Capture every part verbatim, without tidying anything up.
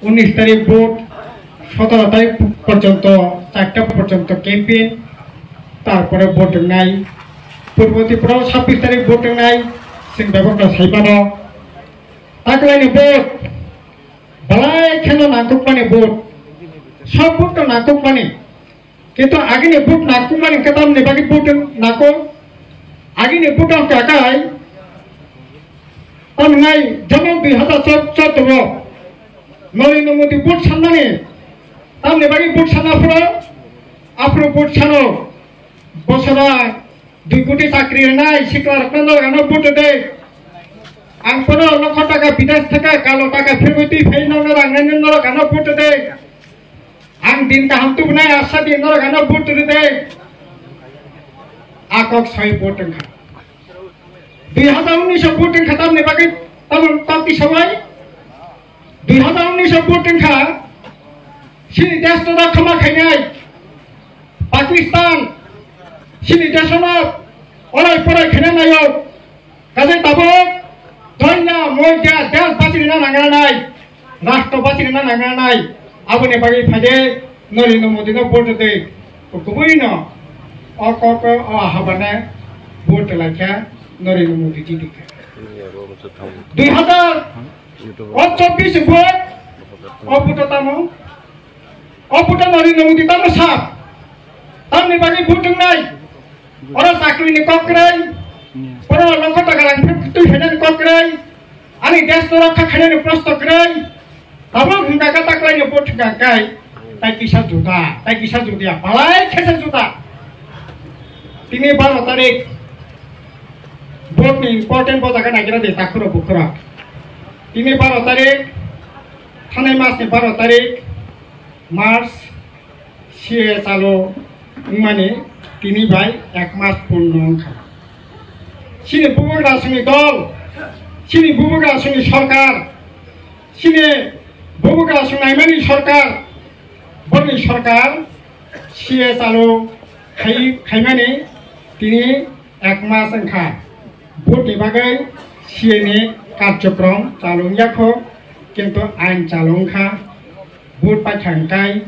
উনিশ তারিখ ভোট, সতেরো তারিখ পর্যন্ত, চারটা পর্যন্ত ক্যাম্পেইন, তারপরে ভোট নাই। পূর্ব ত্রিপুরাও ছাব্বিশ তারিখ ভোট নাই, chwng bebak no sai mano. Taklaini vote, belai kheno nangkukmani vote, sob vote no nangkukmani. Kintu agini vote nangkukmani hwnkhe tamni bagwi vote nangkuk? Agini vote wngkha kai, tamni nai jemon dui hazar chordo o Narendra Modi vote sanmani, tamni bagwi vote sanna phuru, aphuru vote sano, bosora dui koti chakri rwnai sikla rokno norok ano vote rwdi. Ang phano lokho taka bidesh thaka kalo taka phirwi twi phai nokno rang nai norok ano vote rwdi. Ang din kaham tubunai asa di norok ano vote rwdi. Akok soi vote wngkha. Dui hazar unnish o vote wngkha tamni bagwi tamon kok tisawai. Dui hazar unnish o vote wngkha, chini desh no khama khainai Pakistan, chini desh no orai porai khaina naio. Kaje tabuk doina moida desh bachirina nangranai, rashtra bachirina nangranai. Aboni bagwi phaide Narendra Modi no vote rwdi. Kubui no o kok o habane vote laikha Narendra Modi jiti kha. Dui hazar o chobbish vote, o vote tamo, o vote Narendra Modi tamo sap, tamni bagwi vote wngnai, oro chakri ni kok kwrwi, oro lokho taka rang twi phainani kok kwrwi, ani desh no rokha khainani prosto kwrwi, tabuk hwnkha khe taklaini vote hwnkha khe, tai kisa juda, tai kisa judia, balai khesa juda. Tini baro tarik, vote ni important bo jaga nagira de takhuro bukhura. Tini baro tarik, thanai mas ni baro tarik, March, C A A chalo wngmani tini bai ek mas purno wngkha. Chini bubagra songni dol, chini bubagra songni sorkar, chini bubagra song naimani sorkar, borni sorkar C A A chalo khai, khaimani tini ek mas wngkha. Vote ni bagwi C A A ni karjokrom chalo wngya kho, kintu ain chalo wngkha. Vote paikha hwnkhe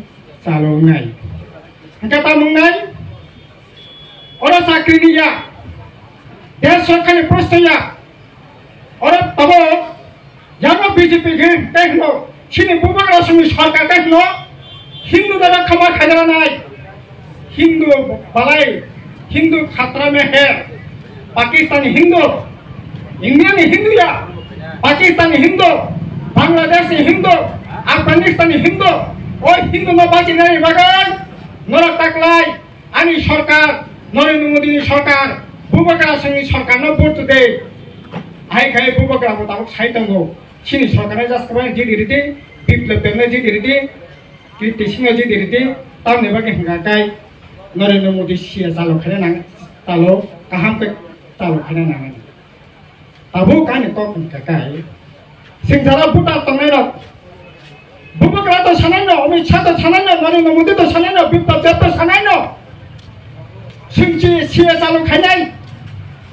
chalo wngnai. Hwnkhe tamo wngnai? Oro chakri ni ya, desh sorkar ni prosto ya. Oro tabuk yano B J P khe tei hwno, chini bubagra songni sorkar tei hwno, Hindu dara khama khaina nai. Hindu balai, Hindu khatra mein hai, Pakistani Hindu, India ni Hindu ya, Pakistani Hindu, Bangladesh ni Hindu, Afghanistan ni Hindu, o Hindu no bachinani bagwi norok taklai ani sorkar, Narendra Modi ni sorkar, bubagra songni sorkar no vote de. Hai khai bubagra bo tabuk sai tongo, chini sorkar no just kabai jidi ridi, Biplab Deb no jidi ridi, Kirti Singh no jidi ridi, tamni bagwi hwnkha khe Narendra Modi C A A chalo khaina nang, chalo kaham khe chalo khaina nangani. Tabuk ani kok hwnkha khe, sing jara voter tongnai rok, bubagra to sanai no, Amit Shah to sanai no, Narendra Modi to sanai no, Biplab Deb to sanai no, sing chi C A A chalo khainai,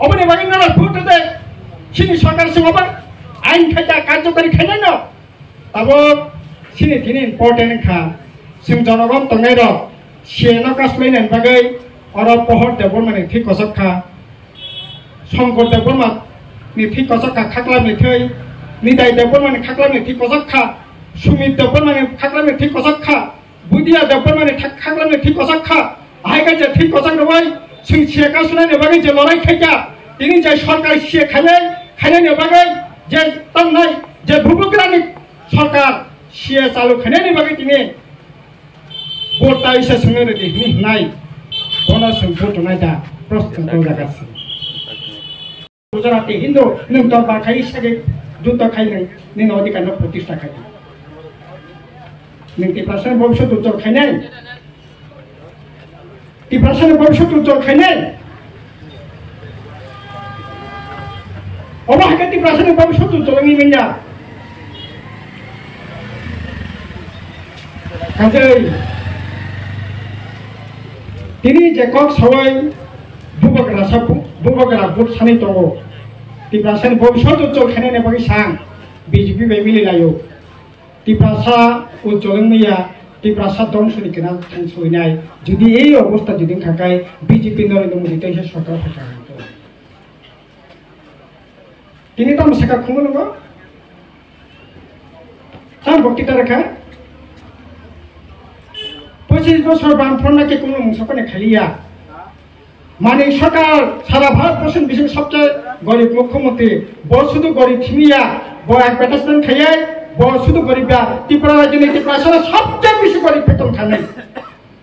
oboni bagwi norok vote de, chini sorkar sing obo ain khaita karjokari khainai no. Tabuk chini tini important wngkha, chwng jonogon tongnai rok C A A no kaslainani bagwi oro Pohor Debbarma ni thwi kochok kha, Shankar Debbarma ni thwi kochok kha, khaklam ni thwi, Nitai Debbarma ni khaklam ni thwi kochok kha, Sumit Debbarma ni khaklam ni thwi kochok kha, Budia Debbarma ni thak-, khaklam ni thwi kochok kha. Hai khe je thwi kochok rwui chwng C A A kasunani bagwi je lorai khaikha, tini je sorkar C A A khainai, khainani bagwi je tongnai, je bubagrani sorkar C A A chalo khainani bagwi tini vote ta isa swngwi rwdi hwnwi hwnai, bono chwng vote rwnai da, proshno tongjaga se. Gujarati Hindu, nwng dorbar khai sage juddho khai nwng nini odhikar no protishta khai. Nwng Tiprasa ni bhobishyot ujjwal khainai. Tiprasa ni bhobishyot ujjwal khainai. Obo hai khe Tiprasa ni bhobishyot ujjwal wngwi manya. Kajai. Tini je kok sawai bubagra sa bu-, bubagra vote sanwi tongo. Tiprasa ni bhobishyot ujjwal khainani bagwi sang B J P bai mili laio. Tiprasa ujjolong maya, Tiprasa dongso ni kena thang soinai. Jodi ei obostha jodi wngkha khe B J P Narendra Modi teisa sorkar phaikha. Tini tamo saka khungo nungo? Tam bokti ta rwkha? Pochis bosor bam phonna khe kuno mungsa phone khaliya. Manik Sarkar sara Bharat borsoni bising sobche gorib mukhyamantri. Bo sudu gorib thimiya, bo advertisement khayai, bo sudu gorib ya. Tripura rajyoni Tiprasa sobche bisi gorib phetom khanai.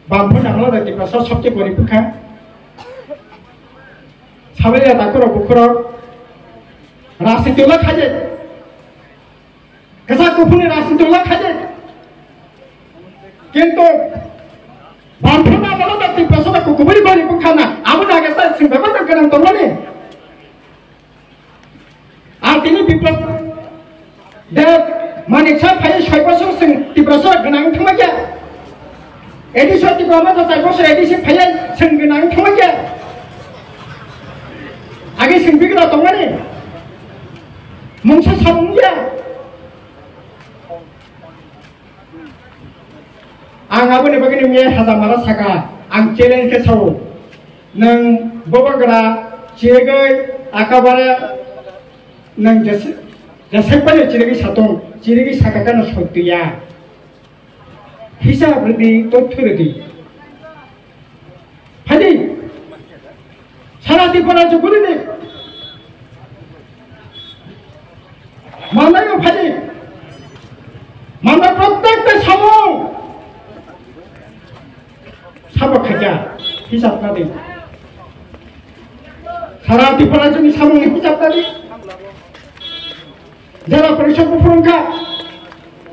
Bam phonna amlo da Tiprasa sobche gorib kha. Sabaiya takhurok bukhurok rajniti ulo khaide. Kwchak kuphurni rajniti ulo khaide. Kintu bamphana bolo da Tiprasa da kukubui bari bwkhana. Aboni age ta sing bebak gwnang tongmani. Ar tini Biplab Deb, Manik Saha phai soi bosor chwng Tiprasa gwnang thangma khe. A D C Tipra Motha char bosor A D C phai chwng gwnang thangma khe. Agi chwng bigra tongmani. Mungsa samung ya. Ang aboni bagwi nungya haja mara saka, ang challenge khe sao. Nwng bobo gra chirigwi akabare nwng jesek jesek bai chirigwi satong, chirigwi saka kano sotwiya. Hisab rwdi, totho rwdi. Phadi. Sara Tripura juguri ni. Manai phadi. Manai prottekta samung. Sabo khaja. Hisab nadi. Sara Tripura juguni samung hisab nadi. Jela Parishad buphuru wngkha,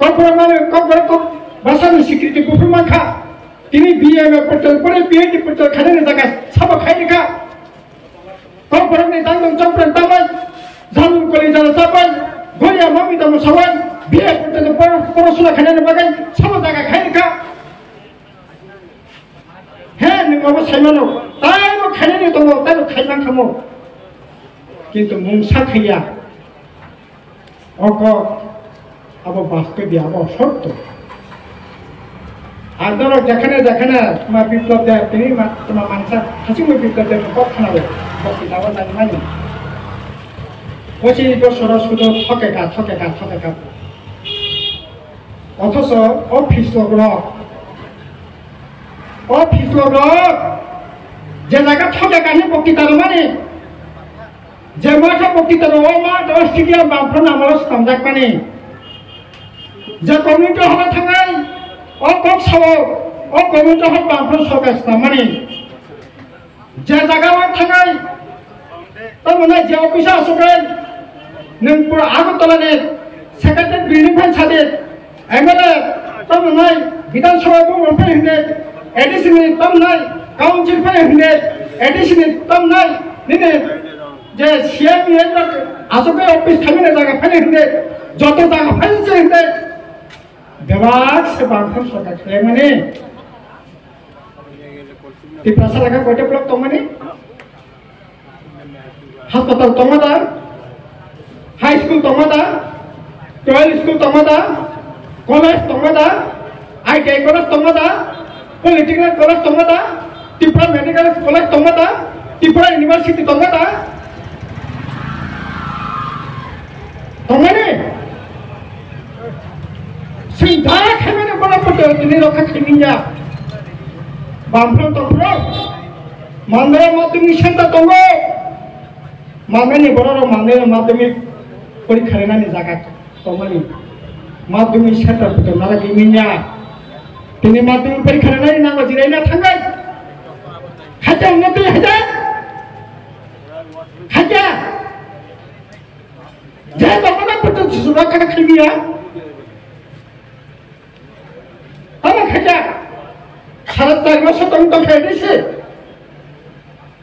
Kokborok mano, Kokborok kok bwsani sikriti buphuru mankha. Tini B M A portal pore P H D portal khainani jaga sabo khairikha. Kokborokni tangdong chokprang tangbai, Jamul Koli jala chabai, Goria mami tamo sawai, B A portal pore porosona khainani bagwi sabo jaga khairikha. He, nwng obo saimano, taibo khainani tongo, taibo khaiman kamo. Kintu mungsa khaiya. O kok, abo bastobi, abo sotto. Ang norok jekhane jekhane tma Biplab Deb, tini ma-, tma mansa, hachingbo Biplab Deb kok khnao, bokti tabo nangmani. Pochis bosoro sudo thokeka, thokeka, thokeka. Othoso o phislok rok, o phislok rok je jaga thoke kani bokti tarmani, je motha bokti taro o ma do stadium bamphana amalo stamjak mani, je community hall thangai o kok sao o community hall bamphana soka stamani. Je jaga o thangai, tamo nai je office o asuk bai, nwng pura Agartala ni Secretariat building phan sadi, M L A, tamo nai Bidhan Sabha buphang phan hinde, A D C ni tamo nai Council phan hinde, A D C ni tamo nai nini je C M ni asuk bai office thamina jaga phan hinde, joto jaga phan se hinde, bebak se bangtham sorkar khlaimani. Tiprasa laga koita block tongmani? Hospital tongma da? High school tongma da? Twelve school tongma da? College tongma da? I T I college tongma da? Polytechnic college tongma da? Tripura Medical College tongma da? Tripura University tongma da? Tongmani? Sing da khaimani bono poto tini rokha khiminya. Bamphro tongphro. Mandra madhyamik center tongo. Mandani borok rok mandani madhyamik porikha rinani jaga tongmani. Madhyamik center poto nara khiminya. Tini madhyamik porikha rinani nango jiraina thangai. Khacha unnoti haja. Khacha. Je tongmani porto sujura kha khimiya. Tamo khacha. Sara char bosor tong tong khe dise.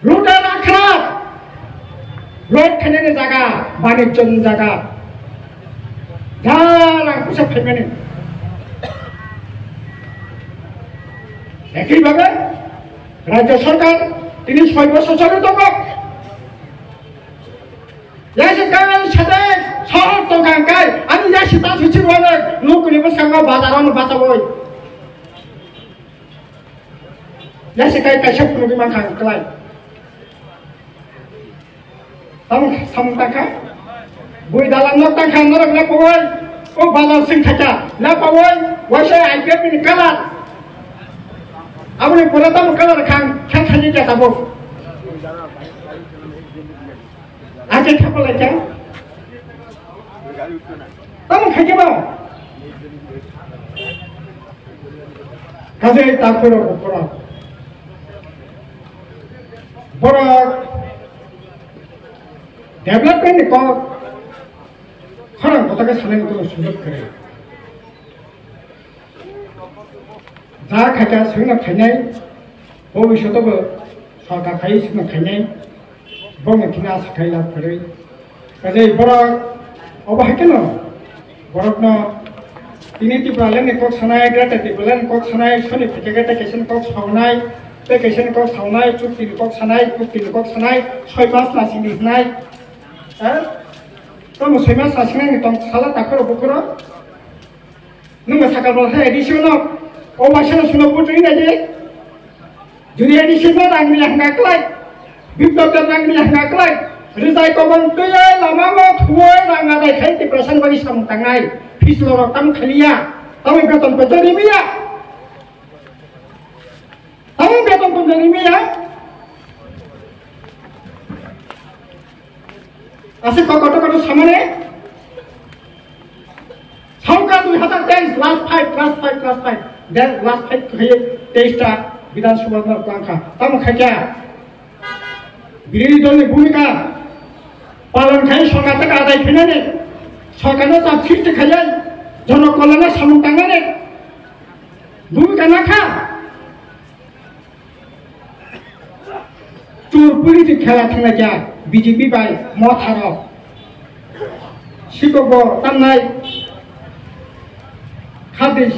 Luta rakha. Lot khainani jaga, banijyoni jaga. Ja rang puisa phaimani. Ekhi bhabe rajya sarkar tini soi bosor choli tongo. Yaise kai sade, Tongkha kai, ani yasi ta suchi rwale, lukuni bwskango bazar ano bachawoi. Yasi kai kaisa phunugwi mankha ang kwlai. Tamo samung tangkha. Bui dalam nok tangkha norok na pawai. O bazar sing khacha na pawai. Waisa I P F ni kalar. Aboni pura tamo kalar khang khang khani kya tabo. Aje khapalai kya. Tamo khacha ba. Kaje takuro kuro. Borok development ni kok khorang kotha khe sanai motong sujok kwrwi. Ja khaikha swngno khainai, bobisyoto bo sorkar khai swngno khainai, bongni thina sakai lab kwrwi. Kaje borok obo hai kheno borokno tini Tipraland ni kok sanai, Greater Tipraland ni kok sanai, soni phaikhe tei kaisa ni kok saunai, tei kaisa ni kok saunai, chukti ni kok sanai, chukti ni kok sanai, soi mas na sini hinai. Eh? Tamo soi mas na sinai ni tong sala takoro bukuro. Nungba sakal bol hai addition no. O waisa no suno putu ina je. Juni addition no rang ni hanga klai. Bipto to rang ni hanga klai. Rizai kobong tui lama mo thuoi rang adai khai Tiprasa ni bagi samung tangnai. Fees lo rok tam khaliya. Tamo beton ko jori miya. Tamo beton ko jori miya. Asik kok kotor kotor samane. Songkar dui hazar teis, last fight, last fight, last fight. Then last fight khaye teis ta Bidhan Sabha no plangkha. Tamo khaikya. Birodhi dol ni bhumika palon khai sorkar ta adai phinani. Sorkar no chap srishti khaiya. Jono kolana samung tangnani. Bhumika nakha. Chur puri ti khela thangna ja B J P bai motha rok. Sikok bo tamnai. Khadi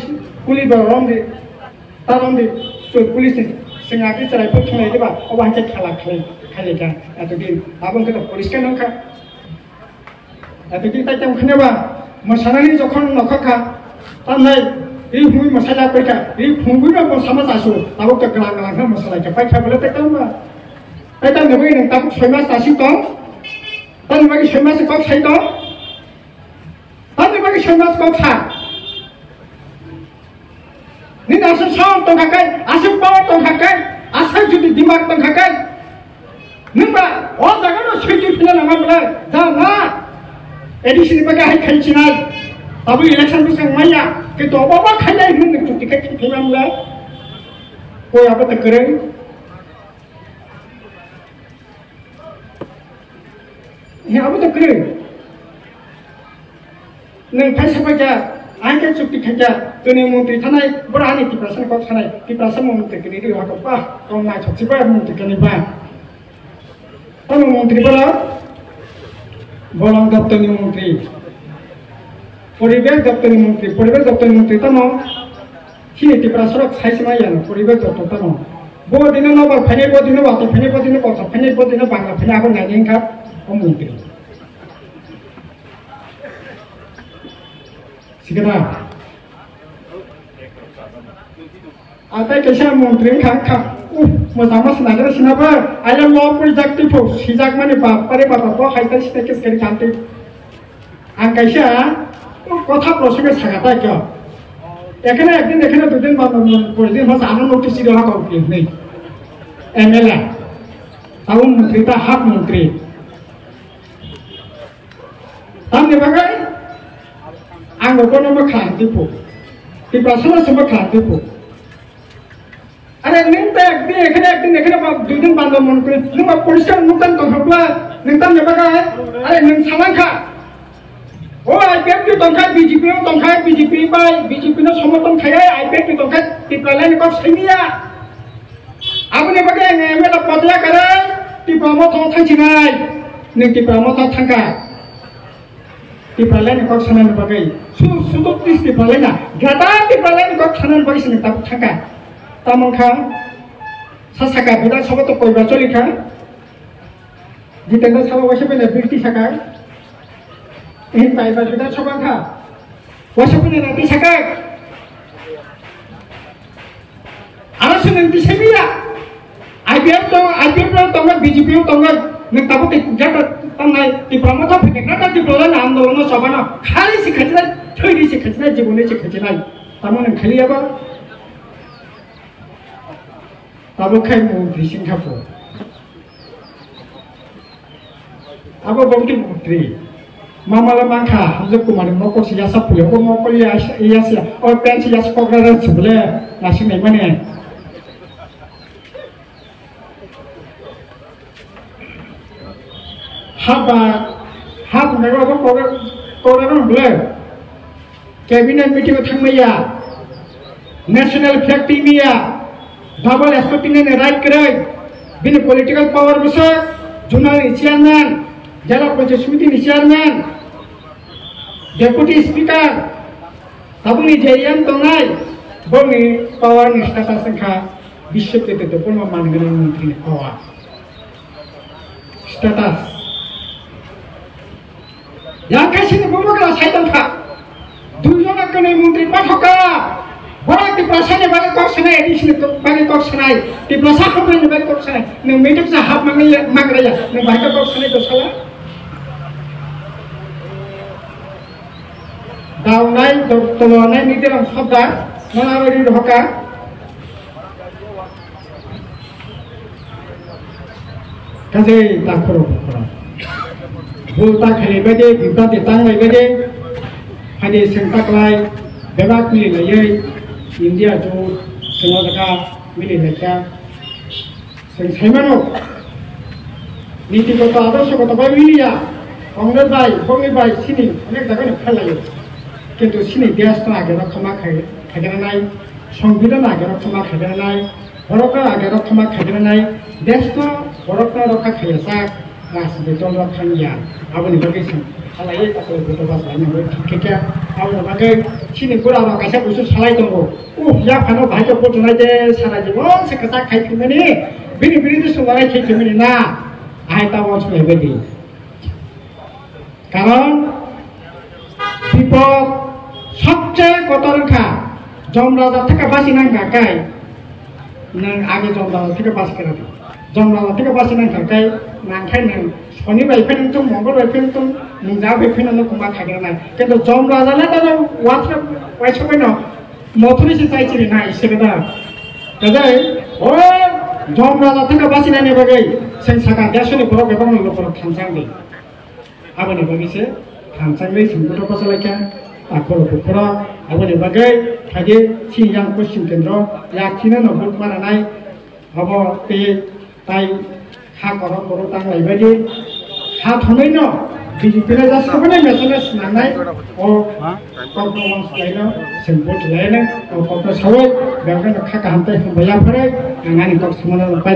kuli bo romdi. Ta romdi. Chur puri si singa ti chai put thangna diba. Oba hake khela khela khela ja. Ato din. Abang kita polis kan nangka. Ati ki tai tam khne ba, masanani jokhon nokha kha, tamnai, ri hungwi masala paikha, ri hungwi no masama chasu, tabuk to glang glang kha masala kha, paikha bole tai tam ba. Tai tam ni bagwi nang tabuk soi mas tasi tong, tam ni bagwi soi mas kok sai tong, tam ni bagwi soi mas kok sa. Nini aswk sound tongkha kai, aswk power tongkha kai, aswk jodi dimag tongkha kai. Nwng ba o jaga no swi twi phina nangma bwle, ja na. A D C ni bagwi hai khai chinai. Tabuk election bwswk maya, kintu obo bo khainai hwnwi nwng chukti khai khai phai man bwle. Koi abo ta kwrwi. He abo to kwrwi. Nwng phaisa phaikha, ang khe chukti khaikha, tini montri thanai, boro ani Tiprasa ni kok sanai, Tiprasa montri kini ri hako ba, kong nai chokchi ba montri kini ba. Tamo montri boro, bolong doptor ni montri, poribesh doptor ni montri, poribesh doptor ni montri tamo, Chini Tiprasa rok sai se maya no, poribesh doptor tamo. Bo dino nobar phainai, bo dino watwi phainai, bo dino kotor phainai, bo dino bangla phainai, abo naini wngkha o montri. Sikena. Atai kaisa montri wngkha, wngkha. Uh, mosa mosa nagra sinaba. Aya lo puri jak tipo, sijak mani bap pare bapa bo hai tai sita kes kari kanti. Ang kaisa kotha prosange sakha ta kyo. Ekhane ekdin, ekhane dui din, ba pori din, mas ano notice ri hako kini. M L A. Abo montri ta hak montri. Tamni bagwi ang bono ma kha tipo. Tiprasa no se ma kha tipo. Are nwng ta ekdin ekhane, ekdin ekhane ba dui din bando mon kre. Nwng ba poriskar nuktan tong hokla, nwng tamni bagwi, are nwng salang kha. O I P F T tong kha, B J P no tong kha, B J P bai, B J P no somorthon khai, I P F T tong kha, Tipraland ni kok saimiya. Aboni bagwi ang M L A podya kare, Tipra motha thangsinai. Nwng Tipra motha thangkha. Tipraland ni kok sanani bagwi. Su-, suduk tis Tipraland na. Greater Tipraland ni kok sanani bagwi sini tabuk thangkha. Tamo kha, sa saka Bidhan Sabha to koiba choli kha. Jitendra Sabha waisa bene bilti saka. Ini Paiba Bidhan Sabha kha. Waisa puni nanti sakai. Aro se nanti semia. I P F to, I P F to tongo, B J P to tongo. Nang tabo te jata tanai Tipra Motha phekna ta Tipra na andolon no sabana. Khali se khajina, thoi se khajina, jibone se khajina. Tamo nang khali aba. Tabuk khai mung twi sing kha pho. Abo bongti mung twi. Mama la mangkha, hamjak kumar ni mokol si yasa pule, o mokol ya, ya si, o pen si yasa kokra ra si bole, nasing nai mane. Haba, hab nai abo kokra, kokra ra bole. Cabinet meeting o thangmaya, national flag twimaya, double escort twinani right kwrwi, bini political power bwswk, zonal ni chairman, jela panchayat samiti ni chairman, deputy speaker, tabukni J M tongnai, bongni power ni status wngkha biswokito topolma man gwnang montri ni power. Status. Yang kaisini bubagra sai tongkha. Duijona kwnwi montri pathoka. Borok Tiprasani bagwi kok sanai, A D C ni bagwi kok sanai, Tiprasa hamrani bagwi kok sanai. Nwng meeting sa hap mangnai ya, mangraya. Nwng bahai kok sanai to sala? Dawnai, do-, tolonai ni derang sabda, nang aro ri rohoka. Kajai takhoro bukhoro. Bul ta khailai baide, bipra de tanglai baide, haide seng taklai, bebak mili laiye, India jut, sengwajaka mili laikha. Seng saimano, niti goto, adorsho goto bai miliya, Congress bai, bongni bai, sini, onek jaga ni phelayo. Kintu sini desh no age rokha ma khai, khaigranai, songbidan age rokha ma khaigranai, Borokno age rok khama khaigranai, deshno borokno rokha khaiyajak, rajniti dol rok thangya. Aboni bagwi chwng halaiwi takle buto bachalaina bagwi thik khe khe. Aboni bagwi chini bura rok kaisa busu salai tongo. Uf, yaphano bahai khe butunai de sara jibon se kwchak khai phimani, bini biridhi swnglai khai phimani na, ahai tabok swlaibaidi. Karon bipod sobse kotor wngkha, Jom Raja theke basi nangkha kai, nwng age Jom Raja theke basi khe rwdi. Jom Raja theke basi nangkha kai, nangkhai nwng Soni bai pheno wngthung, Mongol bai pheno wngthung, nwng ja bai pheno nwng kwma khaigranai. Kintu Jom Raja le tamo wathra waisa pheno mothori se chai chiri nai, se kada. Kajai, o Jom Raja theke basi nani bagwi, seng saka desoni borok bai bangni borok thamsang di. Aboni bagwi se thamsangwi singkutro bachalaikha, takhoro bukhoro. Aboni bagwi phaidi chini yang Poschim Kendro yak chini no vote mananai, abo tei tai ha korok borok tanglai baidi ha thonwi no B J P le jasabani message swnamnai o kokno wansalaino sing vote laino o kokno sawi belkano kha kaham tei hambai yaphare ang ani kok samano pai